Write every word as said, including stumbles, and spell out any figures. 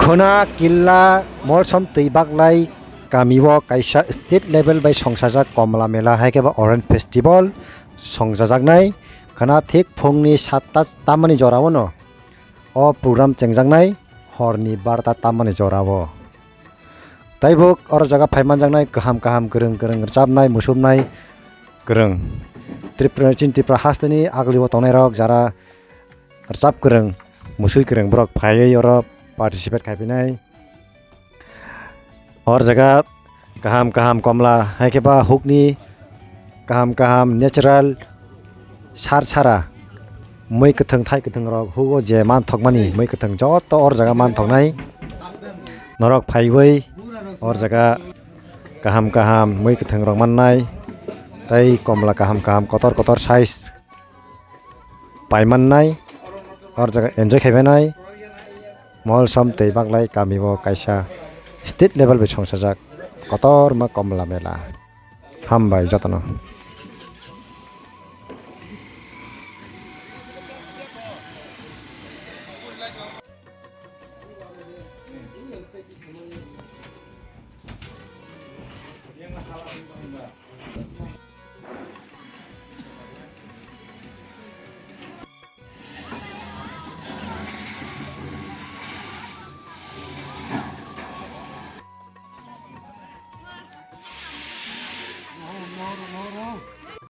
Khuna Killa Molsom Twi Baglai kami o kaisa state level bai songchajak Komla Mela hai khe ba Orange Festival songchajaknai. Khuna thik phungni satta tamani jora o no o program chengjaknai, horni barta tamani jora o. Taibo oro jaga phai manjaknai kaham kaham, kwrwng kwrwng rwchapnai, musumnai kwrwng. Tripura, chini Tripura hasteni agli o tongnai rok jara rwchap kwrwng, musui kwrwng borok phaiwi oro participate khai phinai. Or jaga kaham kaham Komla hai khe ba hukni kaham kaham natural sar sara mui kwthwng thai kwthwng rok hugo je manthokmani mui kwthwng joto or jaga manthoknai. Norok phaiwi or jaga kaham kaham mui kwthwng rok mannai tei Komla kaham kaham kotor kotor size pai mannai, or jaga enjoy khai mannai. Molsom Twi Baglai kami o kaisa state level bai songchajak kotorma Komla Mela. Hambai jotono.